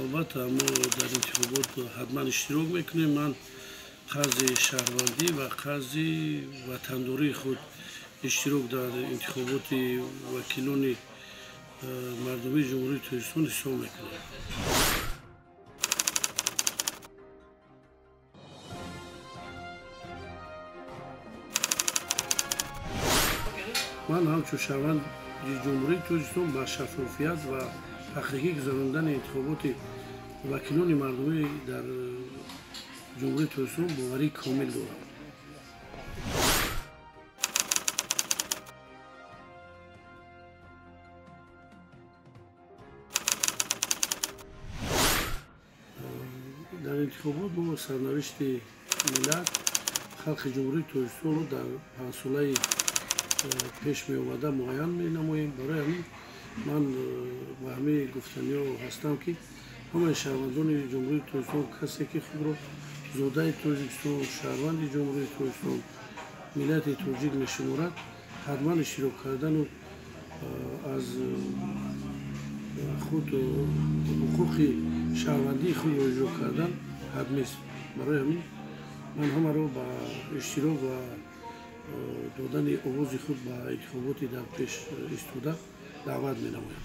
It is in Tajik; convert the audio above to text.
Албатта, мо дар интихобот ҳатман иштирок мекунем. Ман қарзи шаҳрвандӣ ва қарзи ватандории худ иштирок дар интихоботи вакилони мардумии Ҷумҳурии Тоҷикистон ҳисоб мекунам. Ман ҳамчун шаҳрванди Ҷумҳурии Тоҷикистон ба шаффофият ва ҳақиқӣ гузарондани интихоботи вакилони мардумӣ дар Ҷумҳурии Тоҷикистон боварии комил дорам. Дар интихобот мо сарнавишти миллат, халқи Ҷумҳурии Тоҷикистонро дар панҷсолаи пеш меомада муайян менамоем. Барои ҳамин ман ба ҳамаи гуфтаниҳо ҳастам, ки ҳамаи шаҳрвандони Ҷумҳурии Тоҷикистон, касе ки худро зодаи Тоҷикистон, шаҳрванди Ҷумҳурии Тоҷикистон, миллати тоҷик мешуморад, ҳатман иштирок кардану аз худ ҳуқуқи шаҳрвандии худро иҷро кардан ҳатмист. Барои ҳамин ман ҳамаро ба иштирок ва додани овози худ ба интихоботи дар пеш истода даъват менамоям.